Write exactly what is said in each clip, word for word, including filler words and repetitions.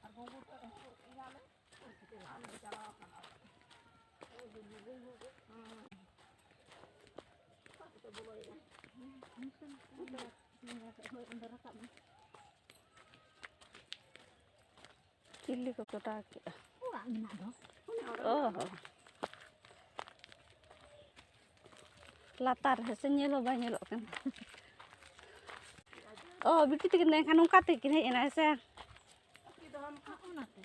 ᱟᱨ ᱜᱚᱜᱚ ᱛᱟᱠᱚ ᱦᱚᱸ ᱤᱭᱟᱹ ᱞᱮ ᱟᱨ ᱞᱮ ᱪᱟᱞᱟᱣ ᱟᱠᱟᱱᱟ᱾ ᱪᱤᱞᱤ ᱠᱚ ᱠᱚᱴᱟ ᱠᱮᱜᱼᱟ? ᱚᱲᱟᱜ ᱢᱮᱱᱟᱜ ᱫᱚ᱾ ᱚ ᱦᱚᱸ᱾ ᱞᱟᱛᱟᱨ ᱨᱮ ᱥᱮ ᱧᱮᱞ ᱦᱚᱸ ᱵᱟᱭ ᱧᱮᱞᱚᱜ ᱠᱟᱱᱟ᱾ ᱚ, ᱵᱤᱴᱤ ᱛᱟᱹᱠᱤᱱ ᱫᱚ ᱮᱱᱠᱷᱟᱱ ᱱᱚᱝᱠᱟ ᱛᱮᱠᱤᱱ ᱦᱮᱡ ᱮᱱᱟ, ᱦᱮᱸ ᱥᱮ? ᱚᱱᱟᱛᱮ᱾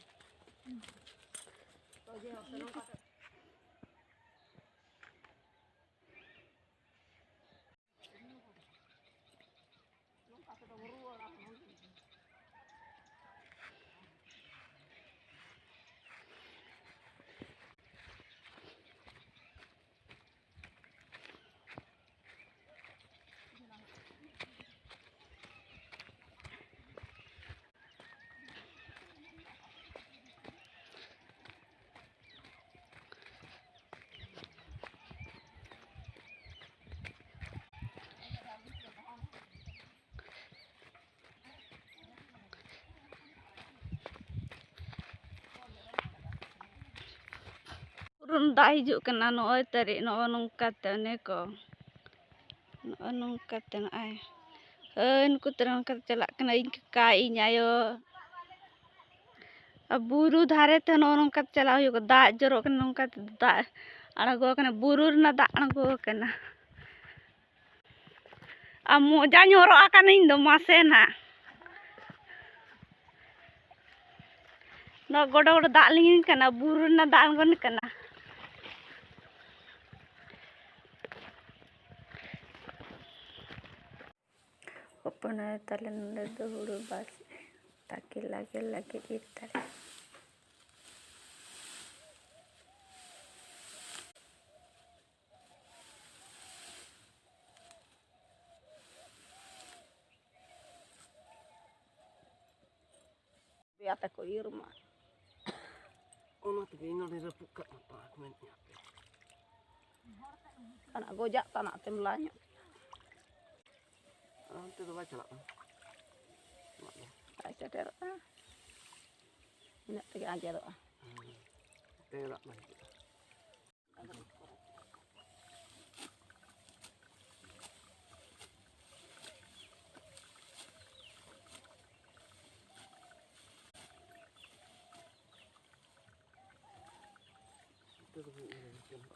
ᱯᱩᱨᱟᱹ ᱫᱟᱜ ᱦᱤᱡᱩᱜ ᱠᱟᱱᱟ, ᱱᱚᱜᱼᱚᱭ ᱛᱟᱹᱨᱤᱡ, ᱱᱚᱜᱼᱚ ᱱᱚᱝᱠᱟ ᱛᱮ ᱚᱱᱮ ᱠᱚ, ᱱᱚᱜᱼᱚ ᱱᱚᱝᱠᱟ ᱛᱮ ᱱᱚᱜᱼᱚᱭ, ᱦᱳᱭ, ᱱᱩᱠᱩ ᱛᱟᱹᱨᱤᱡ ᱱᱚᱝᱠᱟ ᱛᱮ ᱪᱟᱞᱟᱜ ᱠᱟᱱᱟ, ᱤᱧ ᱠᱟᱠᱟ, ᱤᱧ ᱟᱭᱳ, ᱟᱨ ᱵᱩᱨᱩ ᱫᱷᱟᱨᱮ ᱛᱮ ᱱᱚᱜᱼᱚ ᱱᱚᱝᱠᱟ ᱛᱮ ᱪᱟᱞᱟᱜ ᱦᱩᱭᱩᱜᱼᱟ, ᱫᱟᱜ ᱡᱚᱨᱚᱜ ᱠᱟᱱᱟ, ᱱᱚᱝᱠᱟ ᱛᱮ ᱫᱟᱜ ᱟᱬᱜᱚ ᱠᱟᱱᱟ, ᱵᱩᱨᱩ ᱨᱮᱱᱟᱜ ᱫᱟᱜ ᱟᱬᱜᱚ ᱠᱟᱱᱟ᱾ ᱟᱨ ᱢᱚᱡᱟᱧ ᱦᱚᱨᱚᱜ ᱟᱠᱟᱱᱟ ᱤᱧ ᱫᱚ, ᱢᱟᱥᱮ ᱱᱟ᱾ ᱱᱚᱣᱟ ᱜᱚᱰᱚ ᱜᱚᱰᱚ ᱫᱟᱜ ᱞᱤᱸᱜᱤᱱ ᱠᱟᱱᱟ, ᱵᱩᱨᱩ ᱨᱮᱱᱟᱜ ᱫᱟᱜ ᱟᱬᱜᱚᱱ ᱠᱟᱱᱟ᱾ ᱦᱚᱯᱚᱱ ᱟᱭᱳ ᱛᱟᱞᱮ ᱱᱚᱰᱮ ᱫᱚ ᱦᱩᱲᱩ ᱵᱟᱥ ᱛᱟᱠᱮ ᱞᱟᱜᱮ ᱞᱟᱜᱮ ᱤᱨ ᱫᱟᱲᱮ᱾ ᱵᱮᱭᱟ ᱛᱟᱠᱚ ᱤᱨ ᱢᱟ᱾ ᱚᱱᱟ ᱛᱮᱜᱮ ᱤᱧ ᱱᱚᱰᱮ ᱨᱟᱹᱯᱩᱫ ᱠᱟᱜ ᱢᱟ ᱯᱟᱲᱟᱜ ᱢᱮᱱᱮᱫᱼᱟ᱾ ᱠᱟᱱᱟ ᱜᱚᱡᱟᱜ ᱛᱟᱱᱟᱜ ᱛᱮᱢ ᱞᱟ ᱧᱚᱜ᱾ ᱚᱱᱛᱮ ᱫᱚ ᱵᱟᱭ ᱪᱟᱞᱟᱜ ᱠᱟᱱᱟ᱾ ᱵᱟᱭ ᱥᱮᱴᱮᱨᱚᱜ ᱠᱟᱱᱟ᱾ ᱤᱱᱟᱹᱜ ᱛᱮᱜᱮ ᱟᱸᱡᱮᱫᱚᱜᱼᱟ᱾ ᱛᱮ ᱫᱟᱜ ᱢᱟ ᱦᱤᱡᱩᱜᱼᱟ᱾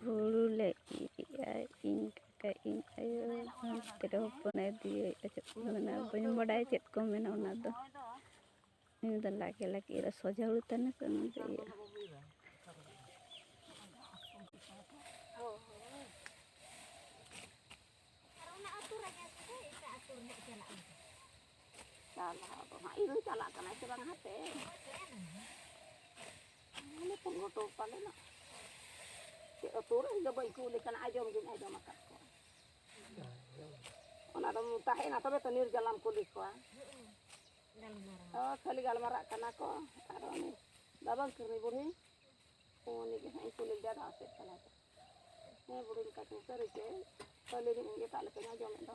ᱦᱩᱲᱩ ᱞᱮ ᱤᱨᱮᱜᱼᱟ, ᱤᱧ ᱠᱟᱠᱟ, ᱤᱧ ᱟᱭᱳ, ᱛᱤᱨᱭᱳ ᱦᱚᱯᱚᱱ ᱤᱫᱤᱭᱮ ᱚᱪᱚᱜ ᱠᱟᱱᱟ᱾ ᱵᱟᱹᱧ ᱵᱟᱰᱟᱭᱟ ᱪᱮᱫ ᱠᱚ ᱢᱮᱱᱟ ᱚᱱᱟ ᱫᱚ᱾ ᱤᱧ ᱫᱚ ᱞᱟᱜᱮ ᱞᱟᱜᱮ ᱤᱨᱟ, ᱥᱚᱡᱷᱮ ᱦᱩᱲᱩ ᱛᱟᱦᱮᱱᱟ ᱥᱮ ᱚᱱᱟ ᱫᱚ ᱤᱭᱟᱹ᱾ ᱟᱨ ᱚᱱᱟ ᱟᱹᱛᱩ ᱨᱮᱜᱮ ᱥᱮ ᱮᱴᱟᱜ ᱟᱹᱛᱩ ᱨᱮ ᱦᱟᱸᱜ ᱪᱟᱞᱟᱜ ᱟᱹᱧ? ᱪᱟᱞᱟᱣ ᱫᱚ ᱦᱟᱸᱜ ᱤᱧ ᱪᱟᱞᱟᱜ ᱠᱟᱱᱟ ᱥᱮ ᱵᱟᱝ ᱦᱟᱯᱮ᱾ ᱢᱟᱱᱮ ᱯᱷᱳᱱ ᱦᱚᱴᱚ ᱯᱟᱞᱮᱱᱚᱜ᱾ ᱪᱮᱫ ᱟᱹᱛᱩ ᱨᱮ ᱤᱧ ᱫᱚ ᱵᱟᱹᱧ ᱠᱩᱞᱤ ᱠᱟᱱᱟ, ᱟᱸᱡᱚᱢ ᱜᱤᱧ ᱟᱸᱡᱚᱢ ᱟᱠᱟᱫ ᱠᱚᱣᱟ᱾ ᱚᱱᱟ ᱫᱚᱢ ᱛᱟᱦᱮᱸᱭᱮᱱᱟ ᱛᱚᱵᱮ ᱛᱚ ᱱᱤᱨᱡᱟᱞᱟᱢ ᱠᱩᱞᱤ ᱠᱚᱣᱟ᱾ ᱜᱟᱞᱢᱟᱨᱟᱣ᱾ ᱚ, ᱠᱷᱟᱹᱞᱤ ᱜᱟᱞᱢᱟᱨᱟᱜ ᱠᱟᱱᱟ ᱠᱚ᱾ ᱟᱨ ᱩᱱᱤ ᱵᱟᱵᱟᱝ ᱠᱟᱹᱢᱤ ᱵᱩᱲᱦᱤ, ᱩᱱᱤ ᱜᱮ ᱦᱟᱸᱜ ᱤᱧ ᱠᱩᱞᱤ ᱞᱮᱫᱮᱭᱟ ᱫᱟᱜ ᱥᱮᱫ ᱪᱟᱞᱟᱣ ᱠᱟᱛᱮ᱾ ᱦᱮᱸ, ᱵᱩᱲᱦᱤ ᱞᱮᱠᱟ ᱪᱚᱝ ᱥᱟᱹᱨᱤ ᱪᱮ ᱠᱷᱟᱹᱞᱤ ᱫᱚ ᱤᱧ ᱮᱴᱟᱜ ᱞᱮᱠᱟᱧ ᱟᱸᱡᱚᱢᱮᱫ ᱫᱚ᱾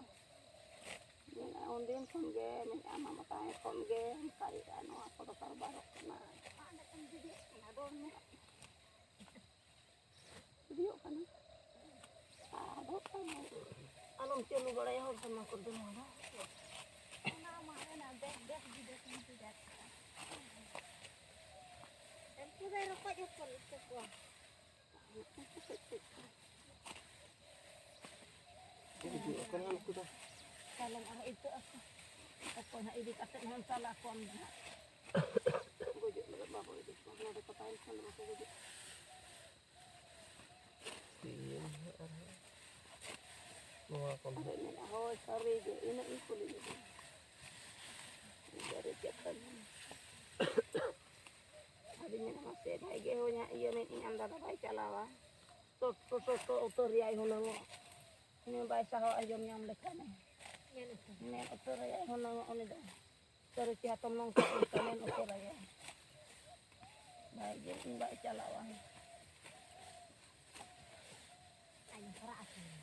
ᱢᱮᱱᱮᱫᱼᱟ, ᱩᱱᱫᱤᱱ ᱠᱷᱚᱱ ᱜᱮ, ᱢᱮᱱᱮᱫᱼᱟ, ᱢᱟᱢᱟ ᱛᱟᱦᱮᱸ ᱠᱷᱚᱱ ᱜᱮ ᱚᱱᱠᱟᱭᱮᱫᱼᱟ, ᱱᱚᱣᱟ ᱠᱚᱫᱚ ᱠᱟᱨᱵᱟᱨᱚᱜ ᱠᱟᱱᱟ᱾ ᱦᱩᱭᱩᱜ ᱠᱟᱱᱟ᱾ ᱟᱫᱚ ᱟᱞᱚᱢ ᱪᱟᱹᱞᱩ ᱵᱟᱲᱟᱭᱟ, ᱦᱚᱲ ᱥᱟᱢᱟᱝ ᱠᱚᱨᱮ ᱫᱚ ᱱᱚᱣᱟ ᱫᱚ᱾ ᱚᱱᱟ ᱢᱟ ᱢᱮᱱᱟ, ᱵᱮᱥ, ᱵᱮᱥ ᱜᱤᱫᱽᱨᱟᱹ ᱠᱚ ᱢᱮᱛᱟᱭ ᱠᱟᱱᱟ᱾ ᱩᱱᱠᱩ ᱫᱚᱭ ᱨᱚᱠᱚᱡ ᱦᱚᱸᱠᱚ ᱩᱛᱩ ᱠᱚᱣᱟ᱾ ᱩᱱᱠᱩ ᱠᱚ ᱠᱟᱹᱡ ᱠᱟᱹᱡ ᱠᱚ᱾ ᱦᱤᱡᱩᱜ ᱟᱠᱚ ᱱᱟᱦᱟᱜ ᱱᱩᱠᱩ ᱫᱚ᱾ ᱠᱟᱞᱚᱢ ᱟᱨᱦᱚᱸ ᱤᱛᱟᱹᱜ ᱟᱠᱚ᱾ ᱚᱠᱚᱭ ᱦᱟᱸᱜ ᱤᱫᱤ ᱠᱟᱛᱮᱫ ᱦᱚᱸ ᱪᱟᱞᱟᱜ ᱟᱠᱚ ᱟᱢ ᱫᱚ ᱦᱟᱸᱜ᱾ ᱜᱩᱡᱩᱜ ᱞᱟᱹᱜᱤᱫ ᱵᱟᱵᱚ ᱤᱫᱤ ᱠᱚᱣᱟ, ᱱᱚᱰᱮ ᱠᱚ ᱛᱟᱦᱮᱱ ᱠᱷᱟᱱ ᱫᱚ ᱵᱟᱠᱚ ᱜᱩᱡᱩᱜᱼᱟ᱾ ᱛᱤᱭᱟᱹ ᱟᱨᱦᱚᱸ ᱱᱚᱣᱟ ᱠᱚ ᱟᱨ ᱢᱮᱱᱟ, ᱦᱳᱭ, ᱥᱟᱹᱨᱤ ᱜᱮ, ᱤᱱᱟᱹᱜ ᱤᱧ ᱠᱩᱞᱤ ᱞᱮᱫᱮᱭᱟ᱾ ᱥᱟᱹᱨᱤ ᱜᱮ ᱠᱷᱟᱱ᱾ ᱟᱫᱚᱧ ᱢᱮᱱᱟ, ᱢᱟᱥᱮ, ᱵᱷᱟᱭ ᱜᱮ ᱦᱳᱭ ᱦᱟᱸᱜ, ᱤᱭᱟᱹ ᱢᱮᱱᱮᱫ ᱟᱹᱧ, ᱟᱢ ᱫᱟᱫᱟ ᱵᱟᱭ ᱪᱟᱞᱟᱣᱟ᱾ ᱴᱳᱴᱳ, ᱴᱳᱴᱳ ᱩᱛᱟᱹᱨ ᱨᱮᱭᱟᱭ ᱦᱩᱱᱟᱹᱝ᱾ ᱩᱱᱤ ᱵᱟᱭ ᱥᱟᱦᱟᱣ ᱟᱸᱡᱚᱢ ᱧᱟᱢ ᱞᱮᱠᱷᱟᱱᱮ᱾ ᱢᱮᱱ ᱩᱛᱟᱹᱨ᱾ ᱢᱮᱱ ᱩᱛᱟᱹᱨ ᱨᱮᱭᱟᱭ ᱦᱩᱱᱟᱹᱝ ᱩᱱᱤ ᱫᱚ᱾ ᱥᱟᱹᱨᱤ ᱪᱮ ᱦᱟᱛᱚᱢ ᱱᱚᱝᱠᱟ ᱚᱱᱠᱟ ᱢᱮᱱ ᱩᱛᱟᱹᱨ ᱟᱭᱟ᱾ ᱵᱟᱭ ᱜᱮ, ᱵᱟᱭ ᱪᱟᱞᱟᱣᱟ᱾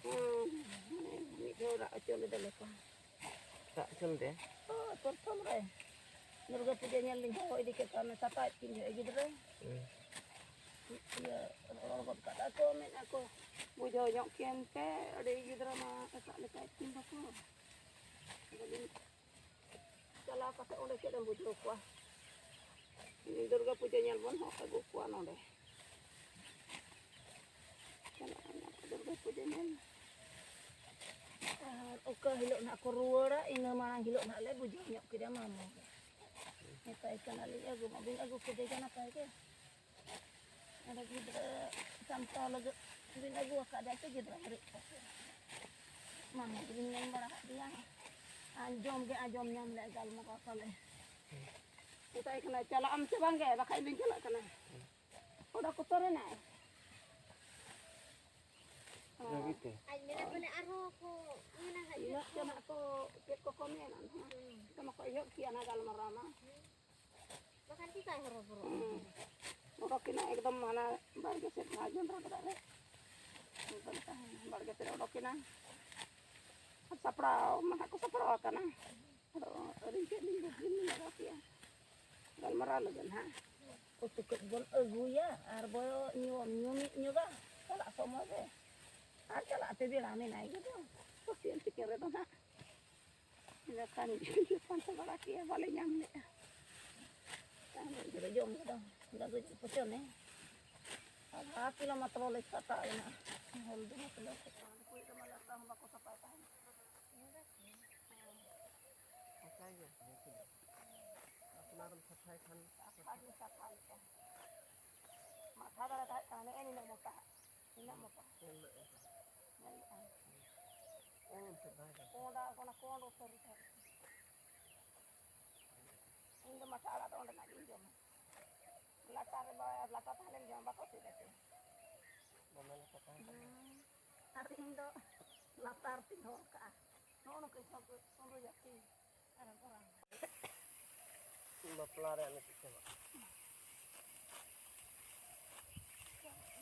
ᱦᱮᱸ, ᱢᱟᱱᱮ ᱢᱤᱫ ᱫᱷᱟᱣ ᱨᱟᱜ ᱦᱚᱪᱚ ᱞᱮᱫᱟ ᱞᱮ ᱠᱚ᱾ ᱨᱟᱜ ᱦᱚᱪᱚ ᱞᱮᱫᱮ? ᱦᱳᱭ, ᱯᱨᱚᱛᱷᱚᱢ ᱨᱮ᱾ ᱫᱩᱨᱜᱟᱹ ᱯᱩᱡᱟᱹ ᱧᱮᱞ ᱞᱤᱧ ᱦᱚᱦᱚ ᱤᱫᱤ ᱠᱮᱫ ᱠᱚᱣᱟ, ᱚᱱᱮ ᱥᱟᱯᱷᱟᱭᱮᱫ ᱠᱤᱱ ᱡᱚᱦᱚᱜ ᱜᱤᱫᱽᱨᱟᱹ᱾ ᱦᱩᱸ᱾ ᱤᱭᱟᱹ, ᱨᱚᱲ ᱜᱚᱫ ᱠᱟᱫᱟ ᱠᱚ, ᱢᱮᱱᱮᱫᱼᱟ ᱠᱚ, "ᱵᱩᱡᱷᱟᱹᱣ ᱧᱚᱜ ᱠᱤᱱ ᱯᱮ, ᱟᱹᱰᱤ ᱜᱤᱫᱽᱨᱟᱹ ᱢᱟ ᱮᱴᱟᱜ ᱞᱮᱠᱟᱭᱮᱫ ᱠᱤᱱ ᱫᱚᱠᱚ᱾" ᱟᱫᱚ ᱞᱤᱧ ᱪᱟᱞᱟᱣ ᱠᱟᱛᱮ ᱚᱸᱰᱮ ᱪᱮᱫ ᱮᱢ ᱵᱩᱡᱷᱟᱹᱣ ᱠᱚᱣᱟ? ᱫᱩᱨᱜᱟᱹ ᱯᱩᱡᱟᱹ ᱧᱮᱞ ᱵᱚᱱ ᱦᱚᱸ ᱟᱹᱜᱩ ᱠᱚᱣᱟ ᱱᱚᱰᱮ᱾ ᱪᱟᱞᱟᱜ ᱟᱞᱮ ᱫᱩᱨᱜᱟᱹ ᱯᱩᱡᱟᱹ ᱧᱮᱞ᱾ ᱟᱨ ᱚᱠᱟ ᱦᱤᱞᱳᱜ ᱱᱟᱦᱟᱜ ᱠᱚ ᱨᱩᱣᱟᱹᱲᱟ, ᱤᱱᱟᱹ ᱢᱟᱲᱟᱝ ᱦᱤᱞᱳᱜ ᱱᱟᱦᱟᱜ ᱞᱮ ᱵᱩᱡᱷᱟᱹᱣ ᱧᱚᱜ ᱠᱮᱫᱟ ᱢᱟᱢᱚ ᱜᱮ᱾ ᱢᱮᱛᱟᱭ ᱠᱟᱱᱟᱞᱤᱧ, "ᱟᱹᱜᱩ ᱢᱟᱵᱤᱱ ᱟᱹᱜᱩ ᱠᱮᱫᱮ ᱜᱮ ᱱᱟᱯᱟᱭ ᱜᱮ᱾ ᱚᱸᱰᱮ ᱜᱤᱫᱽᱨᱟᱹ ᱥᱟᱢᱴᱟᱣ ᱞᱟᱹᱜᱤᱫ ᱵᱤᱱ ᱟᱹᱜᱩ ᱟᱠᱟᱫᱮᱭᱟ ᱥᱮ ᱜᱤᱫᱽᱨᱟᱹ ᱦᱟᱹᱨᱤᱡ ᱠᱚ?" ᱢᱟᱢᱚ ᱜᱮᱞᱤᱧ ᱢᱮᱱ ᱵᱟᱲᱟ ᱟᱫᱮᱭᱟ᱾ ᱟᱸᱡᱚᱢ ᱜᱮ ᱟᱸᱡᱚᱢ ᱧᱟᱢ ᱞᱮᱫ ᱜᱟᱞᱢᱟᱨᱟᱣ ᱛᱟᱞᱮ᱾ ᱢᱮᱛᱟᱭ ᱠᱟᱱᱟ, "ᱪᱟᱞᱟᱜ ᱟᱢ ᱥᱮ ᱵᱟᱝ ᱜᱮ? ᱵᱟᱠᱷᱟᱡ ᱞᱤᱧ ᱪᱟᱞᱟᱜ ᱠᱟᱱᱟ᱾" ᱚᱸᱰᱮ ᱠᱚ ᱛᱚᱨᱮᱱᱟᱭ᱾ ᱵᱷᱟᱹᱜᱤ ᱛᱮ᱾ ᱟᱡ ᱢᱮᱱᱟ ᱢᱟᱱᱮ ᱟᱨᱦᱚᱸ ᱠᱚ ᱢᱮᱱᱟ ᱦᱟᱸᱜ ᱤᱱᱟᱹᱜ ᱪᱮᱫ ᱪᱚ ᱠᱚ᱾ ᱱᱟᱜ ᱠᱚ ᱪᱮᱫ ᱠᱚᱠᱚ ᱢᱮᱱᱟ ᱱᱟᱦᱟᱜ᱾ ᱦᱩᱸ᱾ ᱫᱚᱢᱮ ᱠᱚ ᱮᱦᱚᱵ ᱠᱮᱜᱼᱟ ᱱᱟ ᱜᱟᱞᱢᱟᱨᱟᱣ ᱢᱟ᱾ ᱦᱩᱸ᱾ ᱵᱟᱠᱷᱟᱱ ᱪᱤᱠᱟᱭ ᱦᱚᱨᱚ ᱵᱚᱨᱚ? ᱦᱩᱸ᱾ ᱚᱰᱚᱠᱮᱱᱟ ᱮᱠᱫᱚᱢ ᱦᱟᱱᱟ ᱵᱟᱲᱜᱮ ᱥᱮᱫ ᱱᱟ ᱡᱚᱱᱰᱨᱟ ᱜᱚᱰᱟ ᱨᱮ᱾ ᱚᱱᱠᱟ ᱞᱮᱠᱟ ᱵᱟᱲᱜᱮ ᱥᱮᱫ ᱚᱰᱚᱠᱮᱱᱟ᱾ ᱟᱨ ᱥᱟᱯᱲᱟᱣ ᱢᱟ ᱱᱟᱦᱟᱜ ᱠᱚ ᱥᱟᱯᱲᱟᱣ ᱟᱠᱟᱱᱟ᱾ ᱟᱫᱚ ᱟᱹᱞᱤᱧ ᱪᱮᱫ ᱞᱤᱧ ᱵᱩᱡᱽ ᱞᱤᱧ ᱞᱟᱜᱟᱣ ᱠᱮᱜᱼᱟ ᱜᱟᱞᱢᱟᱨᱟᱣ ᱞᱟᱹᱜᱤᱫ ᱱᱟᱦᱟᱜ᱾ ᱩᱛᱩ ᱠᱟᱹᱡ ᱵᱚᱱ ᱟᱹᱜᱩᱭᱟ ᱟᱨ ᱵᱚ ᱧᱩ-, ᱧᱩᱢᱤᱫ ᱧᱚᱜᱟ ᱪᱟᱞᱟᱜ ᱥᱚᱢᱚᱭ ᱨᱮ᱾ ᱟᱨ ᱪᱟᱞᱟᱜ ᱛᱮ ᱵᱮᱲᱟ ᱢᱮᱱᱟᱭ ᱜᱮᱫᱚ᱾ ᱠᱩᱥᱤᱭᱟᱱ ᱛᱤᱠᱤᱱ ᱨᱮᱫᱚ ᱱᱟᱦᱟᱜ ᱤᱱᱟᱹ ᱠᱷᱟᱱ ᱯᱟᱱᱛᱮ ᱵᱟᱲᱟ ᱠᱮᱜᱼᱟ, ᱵᱟᱞᱮ ᱧᱟᱢ ᱞᱮᱜᱼᱟ᱾ ᱛᱟᱦᱞᱮ ᱤᱧ ᱫᱚ ᱡᱚᱢ ᱠᱮᱫᱟ, ᱞᱟᱹᱜᱤᱫ ᱯᱚᱪᱚᱱᱮ᱾ ᱟᱫᱷᱟ ᱠᱤᱞᱳ ᱢᱟᱛᱨᱚ ᱞᱮ ᱥᱟᱯᱟᱜ ᱮᱱᱟ᱾ ᱦᱚᱞᱫᱤ ᱢᱚᱥᱞᱟ ᱠᱚ᱾ ᱠᱩᱲᱤ ᱫᱚ ᱢᱟᱞᱮ ᱚᱠᱟ ᱦᱚᱸ ᱵᱟᱠᱚ ᱥᱟᱯᱷᱟᱭ ᱛᱟᱦᱮᱸᱫ᱾ ᱥᱟᱯᱷᱟᱭ ᱜᱮ᱾ ᱟᱯᱱᱟᱨᱮᱢ ᱥᱟᱯᱷᱟᱭ ᱠᱷᱟᱱ ᱥᱟᱯᱷᱟ ᱜᱮ ᱥᱟᱯᱷᱟ ᱞᱮᱠᱟ᱾ ᱢᱟᱛᱷᱟ ᱫᱟᱨᱮ ᱛᱟᱦᱮᱸ ᱠᱟᱱᱟ, ᱱᱮᱜᱼᱮ ᱱᱤᱱᱟᱹᱜ ᱢᱚᱴᱟ᱾ ᱱᱤᱱᱟᱹᱜ ᱢᱚᱴᱟ᱾ ᱧᱮᱞ ᱞᱮᱫᱼᱟ᱾ ᱧᱮᱞ ᱞᱮᱫᱼᱟ᱾ ᱚᱱᱟ ᱠᱚᱸᱰ ᱩᱛᱟᱹᱨ ᱨᱮ ᱛᱟᱦᱮᱸ ᱠᱟᱱᱟ᱾ ᱤᱧ ᱫᱚ ᱢᱟᱴᱷᱟ ᱟᱲᱟᱜ ᱫᱚ ᱚᱸᱰᱮᱱᱟᱜ ᱜᱤᱧ ᱡᱚᱢᱟ᱾ ᱞᱟᱴᱟ ᱨᱮ ᱵᱟ-, ᱞᱟᱴᱟ ᱛᱟᱦᱮᱸ ᱞᱮᱱ ᱜᱮᱭᱟ, ᱵᱟᱠᱚ ᱥᱤᱫ ᱟᱠᱚ᱾ ᱫᱚᱢᱮ ᱞᱟᱴᱟ ᱛᱟᱦᱮᱸ ᱠᱟᱱᱟ᱾ ᱦᱩᱸ᱾ ᱟᱨ ᱤᱧ ᱫᱚ ᱞᱟᱛᱟᱨ ᱛᱤᱧ ᱫᱚᱦᱚ ᱠᱟᱜᱼᱟ᱾ ᱱᱚᱜᱼᱚ ᱱᱚᱝᱠᱟᱧ ᱥᱟᱵ ᱠᱚ ᱛᱩᱞᱩᱡᱟ ᱛᱤ᱾ ᱟᱨ ᱚᱱᱠᱟ ᱵᱟᱝ᱾ ᱵᱟᱯᱞᱟ ᱨᱮᱭᱟᱜ ᱱᱤᱛᱚᱜ ᱪᱟᱵᱟᱜ᱾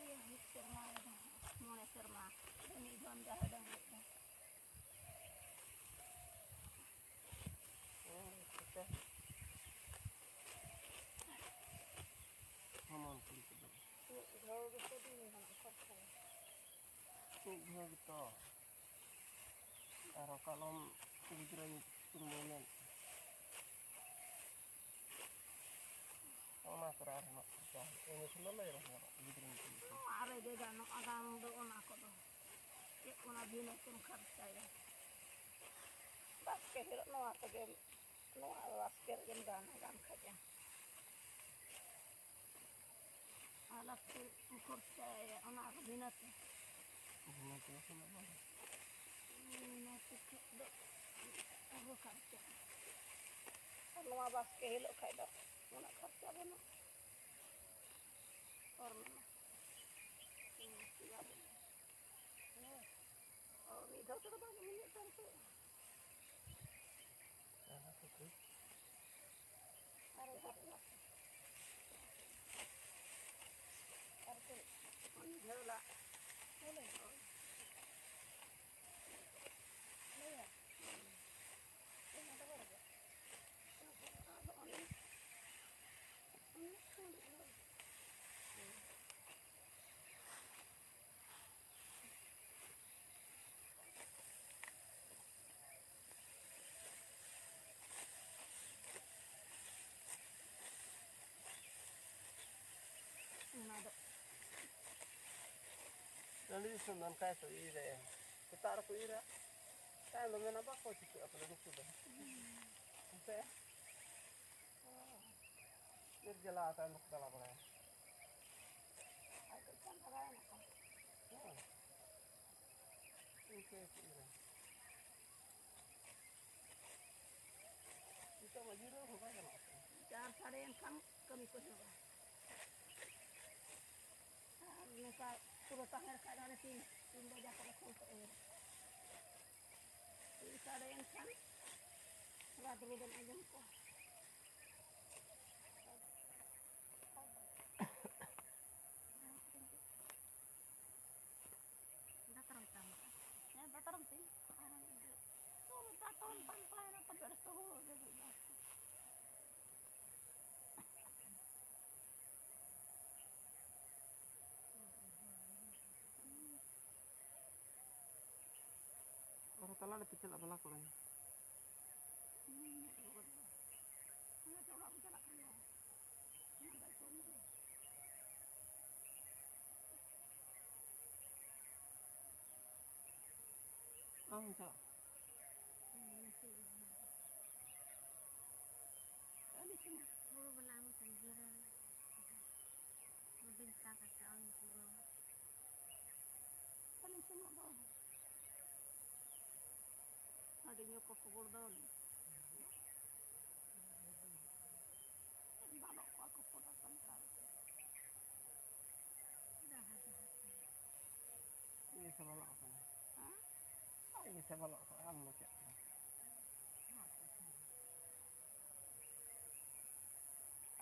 ᱤᱭᱟᱹ, ᱢᱤᱫ ᱥᱮᱨᱢᱟ ᱨᱮᱫᱚ, ᱢᱚᱬᱮ ᱥᱮᱨᱢᱟ ᱨᱮ ᱢᱤᱫ ᱫᱷᱚᱢ ᱡᱟᱦᱮᱨ ᱰᱟᱹᱝᱨᱤ ᱫᱚ᱾ ᱦᱮᱸ, ᱴᱷᱤᱠᱟ᱾ ᱢᱤᱫ ᱫᱷᱟᱣ ᱜᱮᱛᱚ᱾ ᱟᱨᱦᱚᱸ ᱠᱟᱞᱚᱢ ᱜᱤᱫᱽᱨᱟᱹ ᱧᱩᱛᱩᱢ ᱵᱚ ᱢᱮᱱ᱾ ᱚᱱᱟ ᱠᱚᱨᱮ ᱟᱨᱦᱚᱸ ᱱᱟᱜ ᱠᱷᱚᱨᱪᱟ ᱦᱩᱭᱩᱜᱼᱟ᱾ ᱤᱱᱟᱹ ᱠᱷᱚᱱ ᱫᱚ ᱞᱟᱹᱭ ᱨᱚᱦᱚᱭᱟ ᱜᱤᱫᱽᱨᱟᱹ ᱧᱩᱛᱩᱢ ᱛᱮ᱾ ᱱᱚᱣᱟ ᱨᱮᱜᱮ ᱜᱟᱱᱚᱜᱼᱟ, ᱜᱟᱱ ᱫᱚ ᱚᱱᱟ ᱠᱚᱫᱚ᱾ ᱪᱮᱫ ᱚᱱᱟ ᱵᱷᱤᱱᱟᱹ ᱛᱮᱢ ᱠᱷᱚᱨᱪᱟᱭᱟ? ᱵᱟᱥᱠᱮ ᱦᱤᱞᱳᱜ ᱱᱚᱣᱟ ᱛᱮᱜᱮ, ᱱᱚᱣᱟ ᱵᱟᱥᱠᱮ ᱨᱮᱜᱮᱢ ᱜᱟᱱᱟ, ᱜᱟᱱ ᱠᱷᱟᱡ ᱮᱢ᱾ ᱟᱞᱟᱜᱽ ᱛᱮ ᱠᱷᱚᱨᱪᱟᱭᱟ ᱚᱱᱟ ᱟᱨ ᱵᱷᱤᱱᱟᱹ ᱛᱮ᱾ ᱵᱷᱤᱱᱟᱹ ᱛᱮ ᱵᱟᱠᱷᱟᱱ ᱫᱚ ᱵᱟᱝ᱾ ᱵᱷᱤᱱᱟᱹ ᱛᱮ ᱠᱷᱟᱡ ᱫᱚ ᱟᱨᱦᱚᱸ ᱠᱷᱚᱨᱪᱟ᱾ ᱟᱨ ᱱᱚᱣᱟ ᱵᱟᱥᱠᱮ ᱦᱤᱞᱳᱜ ᱠᱷᱟᱡ ᱫᱚ ᱩᱱᱟᱹᱜ ᱠᱷᱚᱨᱪᱟ ᱵᱟᱹᱱᱩᱜ᱾ ᱚᱨ ᱢᱮᱱᱟᱜ᱾ ᱦᱮᱸ, ᱪᱮᱫᱟᱜ ᱵᱟᱹᱱᱩᱜ? ᱦᱮᱸ᱾ ᱚ, ᱢᱤᱫ ᱫᱷᱟᱣ ᱛᱮᱫᱚ ᱵᱟᱝ ᱦᱩᱭᱩᱜ ᱠᱟᱱ ᱛᱮ᱾ ᱟᱨ ᱦᱟᱯᱮ ᱠᱟᱹᱡ᱾ ᱟᱨ ᱦᱟᱯᱮ ᱦᱟᱯᱮ᱾ ᱟᱨ ᱠᱟᱹᱡ ᱵᱚᱱ ᱡᱷᱟᱹᱞᱟ᱾ ᱦᱮᱸ, ᱦᱳᱭ᱾ ᱦᱮᱸ᱾ ᱚᱱᱟ ᱫᱚ ᱵᱟᱲᱜᱮ᱾ ᱟᱫᱚ ᱚᱱᱮ, ᱚᱱᱮ ᱠᱷᱟᱱ ᱫᱚ᱾ ᱚᱱᱟ ᱫᱚ ᱴᱟᱺᱰᱤ ᱫᱤᱥᱚᱢ ᱫᱚ ᱚᱱᱠᱟ ᱜᱮᱠᱚ ᱤᱨᱟ᱾ ᱥᱮᱛᱟᱜ ᱨᱮᱠᱚ ᱤᱨᱟ, ᱛᱟᱭᱚᱢ ᱫᱚ ᱢᱮᱱᱟ ᱵᱟᱠᱚ ᱪᱤᱠᱟᱹᱜᱼᱟ ᱯᱟᱞᱮ ᱱᱩᱠᱩ ᱫᱚ᱾ ᱦᱮᱸᱥᱮ? ᱰᱷᱮᱨ ᱡᱟᱞᱟ ᱛᱟᱭᱚᱢ ᱫᱚᱠᱚ ᱪᱟᱞᱟᱣ ᱵᱟᱲᱟᱭᱟ᱾ ᱟᱨ ᱠᱚ ᱪᱟᱞᱟᱣ ᱵᱟᱲᱟᱭᱮᱱᱟ ᱠᱚ᱾ ᱦᱮᱸ᱾ ᱤᱱᱠᱟᱹ ᱜᱮᱠᱚ ᱤᱨᱟ᱾ ᱱᱤᱛᱚᱜ ᱢᱟ ᱡᱤᱨᱟᱹᱣ ᱦᱚᱸ ᱵᱟᱭ ᱜᱟᱱᱚᱜᱼᱟ ᱥᱮ᱾ ᱪᱟᱨ ᱥᱟᱰᱮᱭᱮᱱ ᱠᱷᱟᱱ ᱠᱟᱹᱢᱤ ᱠᱚ ᱮᱦᱚᱵᱟ᱾ ᱟᱨ ᱱᱚᱝᱠᱟ ᱯᱩᱨᱟᱹ ᱛᱟᱦᱮᱸ ᱞᱮᱠᱷᱟᱡ ᱫᱚ ᱦᱟᱱᱮ ᱛᱤᱱ, ᱛᱤᱱ ᱵᱟᱡᱟ ᱠᱚᱨᱮ ᱠᱷᱚᱱ ᱠᱚ ᱮᱦᱚᱵᱟ᱾ ᱛᱤᱱ ᱥᱟᱰᱮᱭᱮᱱ ᱠᱷᱟᱱ ᱨᱟᱛ ᱨᱩ ᱫᱚᱢ ᱟᱸᱡᱚᱢ ᱠᱚᱣᱟ᱾ ᱫᱟᱛᱨᱚᱢ ᱛᱟᱢ᱾ ᱦᱮᱸ, ᱫᱟᱛᱨᱚᱢ ᱛᱤᱧ᱾ ᱟᱨ ᱤᱭᱟᱹ, ᱛᱚᱞ ᱫᱟᱛᱨᱚᱢ ᱛᱟᱢ ᱯᱟᱭᱨᱟ ᱛᱟᱯᱮ ᱨᱮ ᱛᱚ ᱦᱩᱲᱩ ᱜᱮ ᱦᱩᱭᱩᱜᱼᱟ᱾ ᱛᱟᱞᱟ ᱨᱮᱯᱮ ᱪᱟᱞᱟᱜ ᱵᱟᱞᱟ ᱠᱚᱨᱮ᱾ ᱟᱢ ᱦᱚᱸᱢ ᱪᱟᱞᱟᱜ? ᱦᱩᱲᱩ ᱵᱟᱞᱟ ᱟᱹᱜᱩ ᱠᱟᱱ ᱜᱮᱭᱟ᱾ ᱵᱟᱹᱧ ᱥᱟᱵ ᱟᱠᱟᱫᱼᱟ ᱩᱱᱠᱩ ᱫᱚ᱾ ᱵᱟᱹᱞᱤᱧ ᱥᱮᱱᱚᱜ ᱫᱚ᱾ ᱟᱹᱰᱤ ᱧᱚᱜ ᱠᱚ ᱠᱷᱚᱵᱚᱨ ᱫᱚ᱾ ᱵᱟᱹᱱᱩᱜ ᱠᱚᱣᱟ ᱠᱚ ᱯᱚᱫᱟ ᱥᱟᱱᱛᱟᱲ᱾ ᱤᱧ ᱥᱮ ᱵᱟᱞᱚᱜ ᱠᱟᱱᱟ᱾ ᱦᱮᱸ? ᱤᱧ ᱥᱮ ᱵᱟᱞᱚᱜ ᱠᱟᱱᱟ, ᱟᱢ ᱫᱚ ᱪᱮᱫ ᱠᱟᱱᱟ?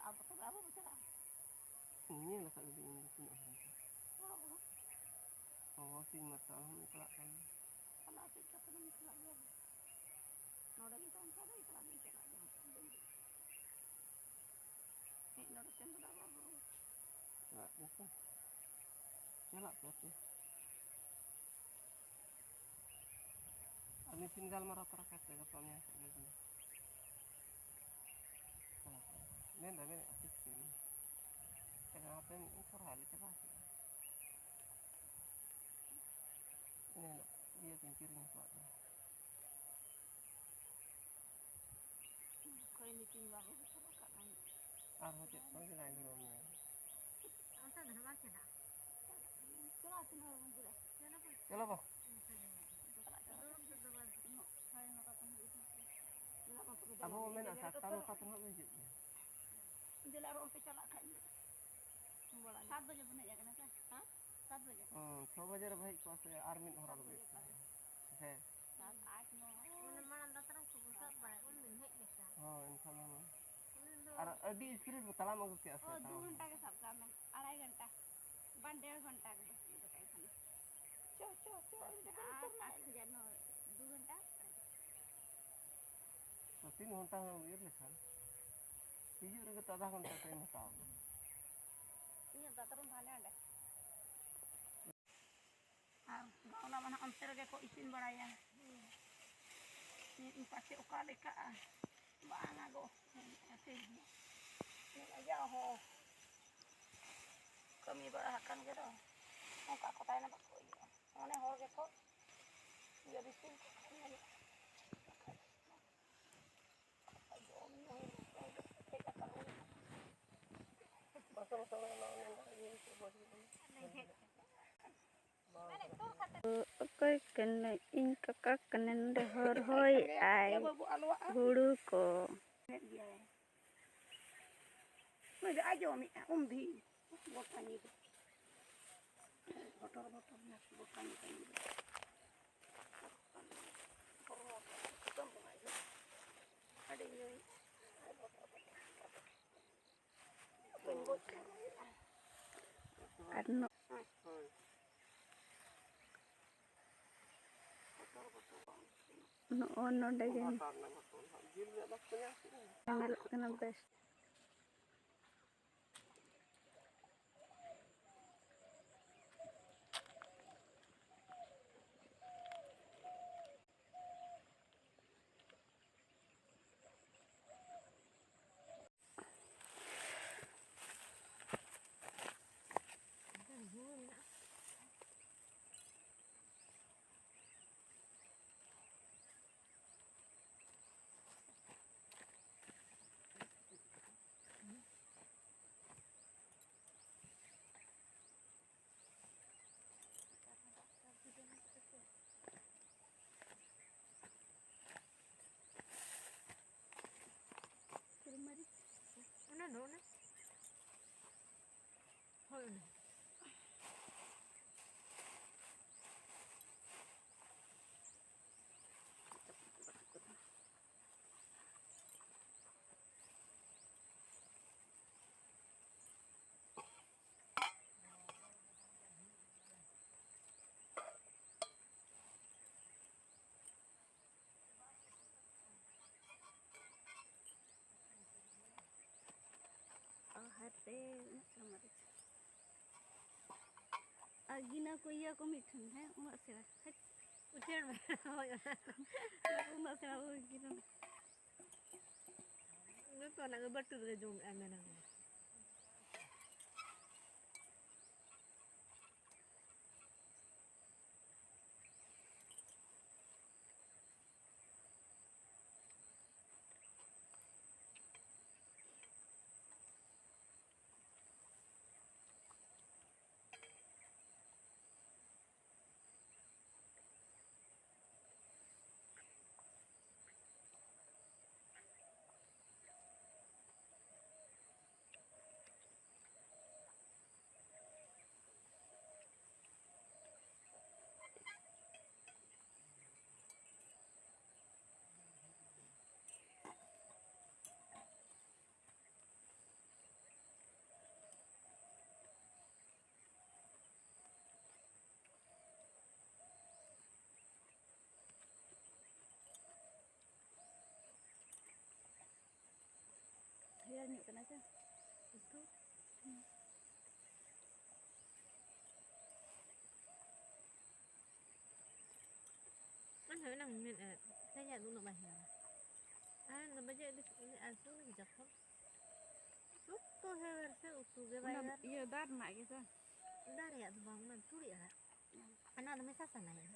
ᱟᱵᱚ ᱛᱚᱵᱮ ᱟᱵᱚ ᱵᱚ ᱪᱟᱞᱟᱜᱼᱟ᱾ ᱧᱮᱞ ᱟᱠᱟᱫ ᱜᱮ ᱤᱧ ᱫᱚ ᱛᱤᱱᱟᱹᱜ ᱦᱚᱲ ᱠᱚ᱾ ᱦᱚᱲ ᱠᱚ᱾ ᱦᱚᱸ, ᱥᱤᱧ ᱢᱟᱨᱥᱟᱞ ᱦᱚᱸ ᱪᱟᱞᱟᱜ ᱠᱟᱱᱟ᱾ ᱟᱞᱮ ᱟᱹᱛᱩ ᱪᱟᱞᱟᱜ ᱜᱮᱭᱟ᱾ ᱱᱚᱰᱮ ᱜᱮ ᱛᱟᱦᱮᱱ ᱠᱷᱟᱱ ᱫᱚ ᱮᱠᱞᱟ ᱜᱤᱧ ᱪᱟᱞᱟᱜ ᱜᱮᱭᱟ᱾ ᱦᱮᱡ ᱱᱚᱰᱮ ᱥᱮᱱ ᱠᱚᱫᱚ ᱟᱵᱚ ᱪᱟᱞᱟᱜ ᱜᱮᱭᱟ ᱠᱚ᱾ ᱪᱟᱞᱟᱜ ᱯᱮ ᱟᱯᱮ᱾ ᱟᱨ ᱢᱤᱫ ᱫᱤᱱ ᱜᱟᱞᱢᱟᱨᱟᱣ ᱛᱚᱨᱟ ᱠᱟᱛᱮ ᱜᱟᱯᱟ ᱢᱮᱭᱟᱝ ᱥᱮᱫ ᱞᱟᱹᱭ ᱢᱮ᱾ ᱢᱮᱱᱫᱟ ᱢᱮᱱᱮᱫ ᱟᱯᱮ ᱪᱤᱠᱟᱹᱭ ᱢᱮ᱾ ᱮᱱᱟ ᱟᱯᱮ ᱢᱤᱫ ᱫᱤᱱ ᱥᱚᱨᱦᱟᱭ ᱞᱮ ᱪᱟᱞᱟᱣ ᱠᱮᱫᱟ᱾ ᱤᱱᱟᱹ ᱦᱤᱞᱳᱜ ᱤᱭᱟᱹ ᱠᱤᱱ ᱠᱤᱨᱤᱧ ᱦᱚᱴᱚᱣᱟᱫ ᱞᱮᱭᱟ᱾ ᱚᱠᱚᱭ ᱱᱩᱠᱤᱱ ᱵᱟᱹᱦᱩ ᱦᱚᱴᱚ ᱠᱟᱜ ᱠᱟᱱ? ᱟᱨᱦᱚᱸ ᱪᱮᱫ ᱠᱚ ᱥᱮᱬᱟᱭ ᱫᱷᱚᱨᱚᱢ ᱨᱮ? ᱚᱱᱛᱮ ᱫᱚ ᱵᱟᱝ ᱪᱟᱞᱟᱜ᱾ ᱪᱟᱞᱟᱜ ᱛᱤᱱᱟᱹᱜ ᱦᱚᱲ ᱵᱚᱱ ᱪᱟᱞᱟᱜᱼᱟ? ᱪᱚᱞᱚ ᱵᱚ᱾ ᱫᱩᱲᱩᱵ ᱫᱚ ᱵᱟᱝ᱾ ᱩᱱᱟᱹᱜ ᱥᱟᱲᱮ ᱱᱚᱴᱟ ᱠᱷᱚᱱ ᱦᱩᱭᱩᱜ ᱠᱟᱱᱟ᱾ ᱟᱵᱚ ᱢᱮᱱᱟ ᱥᱟᱛᱴᱟ ᱱᱚᱴᱟ ᱛᱮᱦᱚᱸ ᱵᱚᱱ ᱦᱤᱡᱩᱜ ᱜᱮᱭᱟ᱾ ᱫᱮᱞᱟ ᱟᱨ ᱚᱱᱛᱮ ᱪᱟᱞᱟᱜ ᱠᱷᱟᱡ ᱵᱚᱲᱟ ᱧᱚᱜ᱾ ᱥᱟᱛ ᱵᱟᱡᱮ ᱵᱚᱱ ᱦᱮᱡ ᱟᱠᱟᱱᱟ ᱥᱮ? ᱦᱮᱸ? ᱥᱟᱛ ᱵᱟᱡᱮ᱾ ᱦᱩᱸ, ᱪᱷᱚ ᱵᱟᱡᱮ ᱨᱮ ᱵᱟᱦᱮᱡ ᱠᱚᱜᱼᱟ ᱥᱮ ᱟᱨ ᱢᱤᱫ ᱦᱚᱨᱟ ᱫᱚ ᱵᱟᱹᱭᱤᱠ ᱛᱟᱦᱮᱸ᱾ ᱦᱮᱸ᱾ ᱥᱟᱛ, ᱟᱴ, ᱱᱚ᱾ ᱢᱟᱱᱮ ᱢᱟᱲᱟᱝ ᱫᱟᱛᱨᱚᱢ ᱠᱚ ᱥᱟᱵ ᱵᱟᱲᱟᱭ, ᱩᱱ ᱫᱤᱱ ᱦᱮᱡ ᱞᱮᱠᱟ᱾ ᱦᱳᱭ, ᱮᱱᱠᱷᱟᱱ ᱫᱚ ᱩᱱ ᱫᱚ ᱟᱨ ᱟᱹᱰᱤ ᱥᱯᱤᱰ ᱵᱚ ᱛᱟᱲᱟᱢ ᱟᱹᱜᱩ ᱠᱮᱜᱼᱟ ᱥᱮ, ᱚ, ᱫᱩ ᱛᱟᱲᱟᱢ᱾ ᱜᱷᱚᱱᱴᱟ ᱜᱮ ᱥᱟᱵ ᱠᱟᱜ ᱢᱮ, ᱟᱲᱟᱭ ᱜᱷᱚᱱᱴᱟ, ᱵᱟᱝ ᱰᱮᱲ ᱜᱷᱚᱱᱴᱟ ᱜᱮ ᱵᱟᱹᱠᱤ ᱫᱚ ᱛᱟᱦᱮᱸ ᱠᱟᱱᱟ᱾ ᱪᱚ, ᱪᱚ, ᱪᱚ, ᱤᱧ ᱫᱚ ᱵᱟᱹᱧ ᱟᱨ ᱩᱛᱟᱹᱨ ᱞᱮᱱᱟ᱾ ᱟᱴ ᱡᱟᱱᱩᱣᱟᱨᱤ, ᱫᱩ ᱜᱷᱚᱱᱴᱟ᱾ ᱛᱚ, ᱛᱤᱱ ᱜᱷᱚᱱᱴᱟ ᱦᱚᱸ ᱩᱭᱦᱟᱹᱨ ᱞᱮᱠᱷᱟᱱ, ᱦᱤᱡᱩᱜ ᱨᱮᱜᱮ ᱛᱚ ᱟᱫᱷᱟ ᱜᱷᱚᱱᱴᱟ ᱴᱟᱭᱤᱢ ᱦᱟᱛᱟᱣ ᱠᱟᱱᱟ᱾ ᱤᱧᱟᱹᱜ ᱫᱟᱛᱨᱚᱢ ᱫᱚ ᱦᱟᱱᱮ ᱚᱸᱰᱮ᱾ ᱟᱨ ᱜᱟᱶᱞᱟ ᱢᱟ ᱱᱟᱦᱟᱜ ᱚᱱᱛᱮ ᱨᱮᱜᱮ ᱠᱚ ᱤᱥᱤᱱ ᱵᱟᱲᱟᱭᱟ᱾ ᱯᱟᱪᱮ ᱚᱠᱟ ᱞᱮᱠᱟᱜᱼᱟ, ᱵᱟᱝᱟ ᱜᱚ, ᱢᱮᱱᱮᱫᱼᱟ ᱴᱷᱤᱠ ᱜᱮᱭᱟ᱾ ᱢᱮᱱᱮᱫᱼᱟ ᱡᱟ ᱦᱚᱸ ᱠᱟᱹᱢᱤ ᱵᱟᱲᱟ ᱟᱠᱟᱱ ᱜᱮ ᱫᱚ, ᱚᱱᱠᱟ ᱠᱚ ᱛᱟᱦᱮᱱᱟ, ᱵᱟᱠᱚ ᱤᱭᱟᱹᱜᱼᱟ᱾ ᱢᱟᱱᱮ ᱦᱚᱲ ᱜᱮᱠᱚ ᱤᱭᱟᱹ ᱵᱤᱥᱤ ᱠᱚ ᱢᱮᱱᱮᱫᱼᱟ᱾ ᱡᱚᱢ ᱧᱩ ᱦᱮᱡ ᱟᱠᱟᱱᱟ᱾ ᱚᱠᱚᱭ ᱠᱟᱱᱟᱭ? ᱤᱧ ᱠᱟᱠᱟ ᱠᱟᱱᱟᱭ, ᱱᱚᱰᱮ ᱦᱚᱨᱦᱚᱭᱮᱫᱼᱟᱭ ᱦᱩᱲᱩ ᱠᱚ᱾ ᱱᱩᱭ ᱫᱚ ᱟᱸᱡᱚᱢᱮᱫᱼᱟ ᱩᱱᱫᱤᱱ ᱜᱚᱴᱟ ᱧᱤᱫᱟᱹ᱾ ᱵᱚᱴᱚᱨ ᱵᱚᱴᱚᱨ ᱜᱚᱴᱟ ᱧᱤᱫᱟᱹ ᱧᱤᱫᱟᱹ᱾ ᱟᱹᱰᱤ ᱧᱩᱭ᱾ ᱟᱨ ᱱᱚ-, ᱱᱚᱜᱼᱚ ᱱᱚᱰᱮ ᱜᱮ ᱧᱮᱞᱚᱜ ᱠᱟᱱᱟ ᱵᱮᱥ᱾ ᱚᱱᱟ ᱫᱚ ᱚᱱᱟ᱾ ᱦᱳᱭ, ᱚᱱᱟ᱾ ᱟᱦᱟᱨ ᱨᱮ ᱩᱱᱟᱹᱜ ᱥᱮᱬᱟ ᱢᱟᱹᱨᱤᱪ᱾ ᱟᱨ ᱜᱤᱱᱟᱹ ᱠᱚ ᱤᱭᱟᱹ ᱠᱚ ᱢᱤᱫ ᱴᱷᱮᱱ, ᱦᱮᱸ, ᱩᱱᱟᱹᱜ ᱥᱮᱬᱟ᱾ ᱦᱮᱸ᱾ ᱩᱪᱟᱹᱲ ᱢᱮ᱾ ᱦᱳᱭ, ᱚᱱᱟ᱾ ᱩᱱᱟᱹᱜ ᱥᱮᱬᱟ ᱦᱩᱭ ᱠᱟᱱᱟ᱾ ᱡᱚᱛᱚᱱᱟᱜ ᱜᱮ ᱵᱟᱹᱴᱩᱞ ᱨᱮ ᱡᱚᱢᱮᱜᱼᱟ, ᱢᱮᱱᱟ᱾ ᱨᱮᱭᱟᱲ ᱧᱚᱜ ᱠᱟᱱᱟ ᱥᱮ? ᱩᱛᱩ? ᱚᱱᱟ ᱮᱱᱟᱝ ᱢᱮᱱᱮᱫ, ᱛᱮᱦᱮᱧᱟᱜ ᱫᱚ ᱩᱱᱟᱹᱜ ᱵᱟᱭ ᱦᱮᱣᱟ᱾ ᱟᱨ ᱚᱱᱟ ᱵᱟᱡᱮ ᱟᱹᱰᱤ, ᱩᱱᱤ ᱟᱨ ᱥᱩᱨ ᱡᱚᱠᱷᱚᱱ ᱥᱚᱠᱛᱚ ᱦᱮᱣᱮᱨ ᱥᱮ ᱩᱛᱩ ᱜᱮ ᱵᱟᱭ ᱚᱱᱟ ᱦᱮᱣᱮᱨ᱾ ᱤᱭᱟᱹ ᱫᱟᱜ ᱨᱮᱱᱟᱜ ᱜᱮ ᱥᱮ? ᱫᱟᱜ ᱨᱮᱭᱟᱜ ᱫᱚ ᱵᱟᱝ, ᱚᱱᱟ ᱛᱩᱲᱤ ᱟᱲᱟᱜ᱾ ᱚᱱᱟ ᱫᱚ ᱢᱮᱥᱟ ᱥᱟᱱᱟᱭᱟ᱾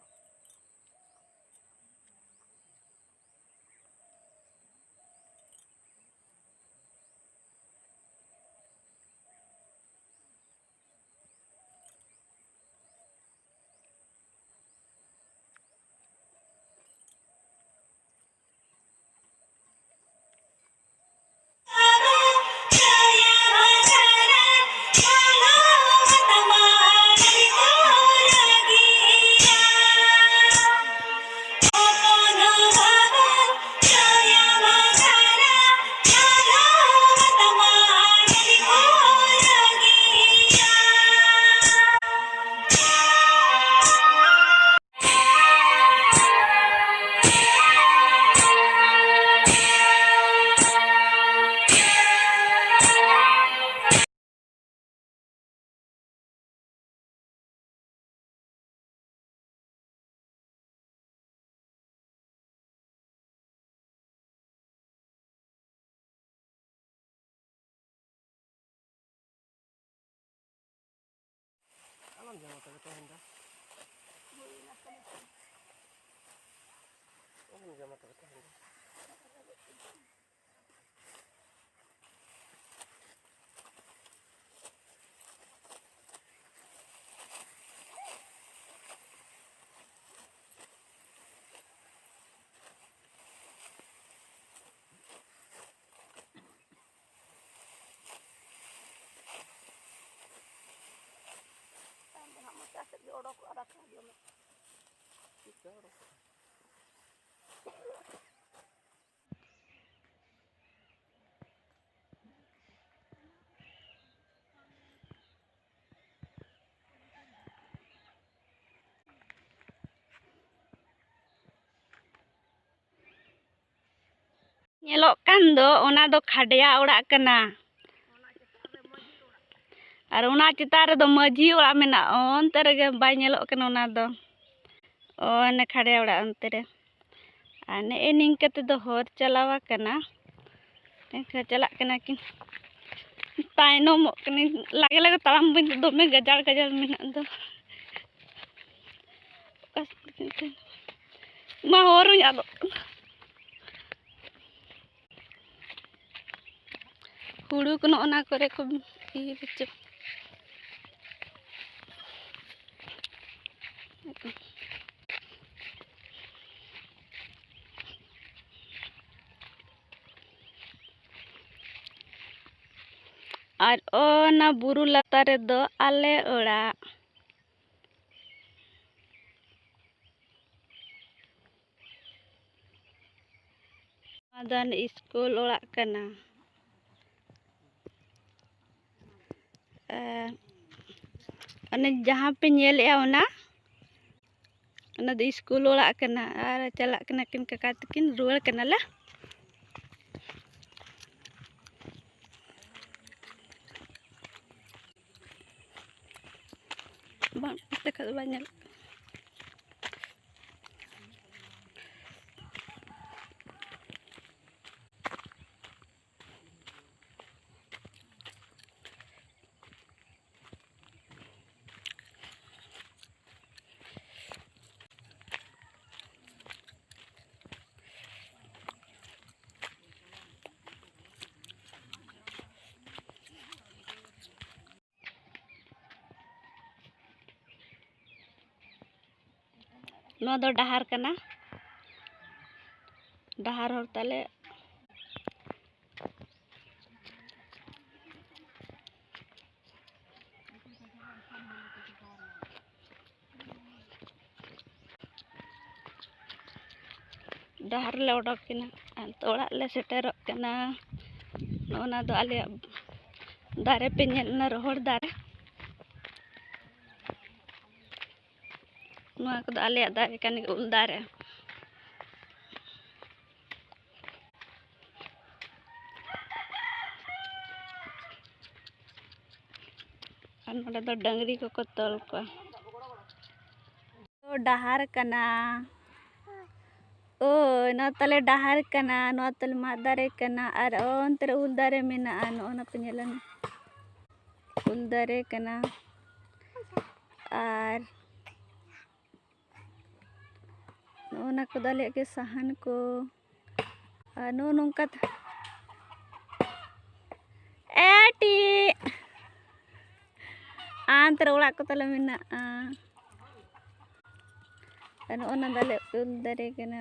ᱡᱚᱢᱟ ᱛᱚᱵᱮ ᱛᱮᱦᱮᱧ ᱫᱚ᱾ ᱦᱩᱭ ᱮᱱᱟ ᱛᱟᱦᱞᱮ᱾ ᱚᱦᱚᱢ ᱡᱚᱢᱟ ᱛᱚᱵᱮ ᱛᱮᱦᱮᱧ ᱫᱚ᱾ ᱛᱟᱭᱚᱢ ᱫᱚ ᱦᱟᱸᱜ ᱢᱚᱪᱟ ᱥᱮᱫ ᱜᱮ ᱚᱰᱚᱠᱚᱜᱼᱟ ᱫᱟᱠᱟ ᱡᱚᱢ᱾ ᱪᱤᱠᱟᱹ ᱚᱰᱚᱠᱚᱜᱼᱟ? ᱧᱮᱞᱚᱜ ᱠᱟᱱ ᱫᱚ, ᱚᱱᱟ ᱫᱚ ᱠᱷᱟᱰᱭᱟ ᱚᱲᱟᱜ ᱠᱟᱱᱟ᱾ ᱟᱨ ᱚᱱᱟ ᱪᱮᱛᱟᱱ ᱨᱮᱫᱚ ᱢᱟᱹᱡᱷᱤ ᱚᱲᱟᱜ ᱢᱮᱱᱟᱜᱼᱟ᱾ ᱚᱱᱛᱮ ᱨᱮᱜᱮ ᱵᱟᱭ ᱧᱮᱞᱚᱜ ᱠᱟᱱᱟ ᱚᱱᱟ ᱫᱚ᱾ ᱚ, ᱚᱱᱮ ᱠᱷᱟᱰᱭᱟ ᱚᱲᱟᱜ ᱚᱱᱛᱮ ᱨᱮ᱾ ᱟᱨ ᱱᱮᱜᱼᱮ ᱱᱤᱝᱠᱟᱹ ᱛᱮᱫᱚ ᱦᱚᱨ ᱪᱟᱞᱟᱣ ᱟᱠᱟᱱᱟ᱾ ᱮᱱᱠᱷᱟᱱ ᱪᱟᱞᱟᱜ ᱠᱟᱱᱟ ᱠᱤᱱ᱾ ᱛᱟᱭᱱᱚᱢᱚᱜ ᱠᱟᱹᱱᱟᱹᱧ᱾ ᱞᱟᱜᱮ ᱞᱟᱜᱮ ᱛᱟᱲᱟᱢ ᱵᱟᱹᱧ, ᱫᱚᱢᱮ ᱜᱟᱡᱟᱲ ᱜᱟᱡᱟᱲ ᱢᱮᱱᱟᱜ ᱫᱚ᱾ ᱚᱠᱟ ᱥᱮᱫ ᱛᱮᱠᱤᱱ ᱛᱟᱭᱱᱚᱢ? ᱢᱟ, ᱦᱚᱨ ᱦᱚᱸᱧ ᱟᱫᱚᱜ ᱠᱟᱱᱟ᱾ ᱦᱩᱲᱩ ᱠᱚ ᱱᱚᱜᱼᱚ ᱱᱟ ᱠᱚᱨᱮ ᱠᱚ ᱤᱨ ᱦᱚᱪᱚ᱾ ᱟᱨ ᱚᱱᱟ ᱵᱩᱨᱩ ᱞᱟᱛᱟᱨ ᱨᱮᱫᱚ ᱟᱞᱮ ᱚᱲᱟᱜ᱾ ᱱᱚᱣᱟ ᱫᱚ ᱤᱥᱠᱩᱞ ᱚᱲᱟᱜ ᱠᱟᱱᱟ᱾ ᱟᱨ ᱚᱱᱮ ᱡᱟᱦᱟᱸ ᱯᱮ ᱧᱮᱞᱮᱜᱼᱟ, ᱚᱱᱟ, ᱚᱱᱟ ᱫᱚ ᱤᱥᱠᱩᱞ ᱚᱲᱟᱜ ᱠᱟᱱᱟ᱾ ᱟᱨ ᱪᱟᱞᱟᱜ ᱠᱟᱱᱟ ᱠᱤᱱ ᱠᱟᱠᱟ ᱛᱟᱹᱠᱤᱱ, ᱨᱩᱣᱟᱹᱲ ᱠᱟᱱᱟᱞᱮ᱾ ᱵᱟᱝ, ᱚᱱᱛᱮ ᱠᱷᱚᱡ ᱫᱚ ᱵᱟᱭ ᱧᱮᱞᱚᱜ ᱠᱟᱱᱟ᱾ ᱱᱚᱣᱟ ᱫᱚ ᱰᱟᱦᱟᱨ ᱠᱟᱱᱟ, ᱰᱟᱦᱟᱨ ᱦᱚᱨ ᱛᱟᱞᱮ᱾ ᱰᱟᱦᱟᱨ ᱞᱮ ᱚᱰᱚᱠ ᱮᱱᱟ, ᱟᱨ ᱚᱲᱟᱜ ᱞᱮ ᱥᱮᱴᱮᱨᱚᱜ ᱠᱟᱱᱟ᱾ ᱱᱚᱜᱼᱚ ᱱᱟ ᱫᱚ ᱟᱞᱮᱭᱟᱜ ᱫᱟᱨᱮ ᱯᱮ ᱧᱮᱞ ᱮᱱᱟ, ᱨᱚᱦᱚᱲ ᱫᱟᱨᱮ᱾ ᱱᱚᱣᱟ ᱠᱚᱫᱚ ᱟᱞᱮᱭᱟᱜ ᱫᱟᱨᱮ ᱠᱟᱱ ᱜᱮᱭᱟ, ᱩᱞ ᱫᱟᱨᱮ᱾ ᱟᱨ ᱱᱚᱰᱮ ᱫᱚ ᱰᱟᱹᱝᱨᱤ ᱠᱚᱠᱚ ᱛᱚᱞ ᱠᱚᱣᱟ᱾ ᱰᱟᱦᱟᱨ ᱠᱟᱱᱟ᱾ ᱳᱭ, ᱱᱚᱣᱟ ᱛᱟᱞᱮ ᱰᱟᱦᱟᱨ ᱠᱟᱱᱟ, ᱱᱚᱣᱟ ᱛᱟᱞᱮ ᱢᱟᱫ ᱫᱟᱨᱮ ᱠᱟᱱᱟ, ᱟᱨ ᱚᱱᱛᱮ ᱨᱮ ᱩᱞ ᱫᱟᱨᱮ ᱢᱮᱱᱟᱜᱼᱟ᱾ ᱱᱚᱜᱼᱚ ᱱᱟ ᱯᱮ ᱧᱮᱞᱟ, ᱩᱞ ᱫᱟᱨᱮ ᱠᱟᱱᱟ᱾ ᱟᱨ ᱱᱚᱜᱼᱚ ᱱᱟ ᱠᱚᱫᱚ ᱟᱞᱮᱭᱟᱜ ᱜᱮ ᱥᱟᱦᱟᱱ ᱠᱚ᱾ ᱟᱨ ᱱᱚᱜᱼᱚ ᱱᱚᱝᱠᱟ ᱛᱮ-, ᱮᱴᱤ, ᱟᱱᱛᱮ ᱨᱮ ᱚᱲᱟᱜ ᱠᱚ ᱛᱟᱞᱮ ᱢᱮᱱᱟᱜᱼᱟ᱾ ᱟᱨ ᱱᱚᱜᱼᱚ ᱱᱟ ᱫᱚ ᱟᱞᱮ ᱩᱞ ᱫᱟᱨᱮ ᱠᱟᱱᱟ᱾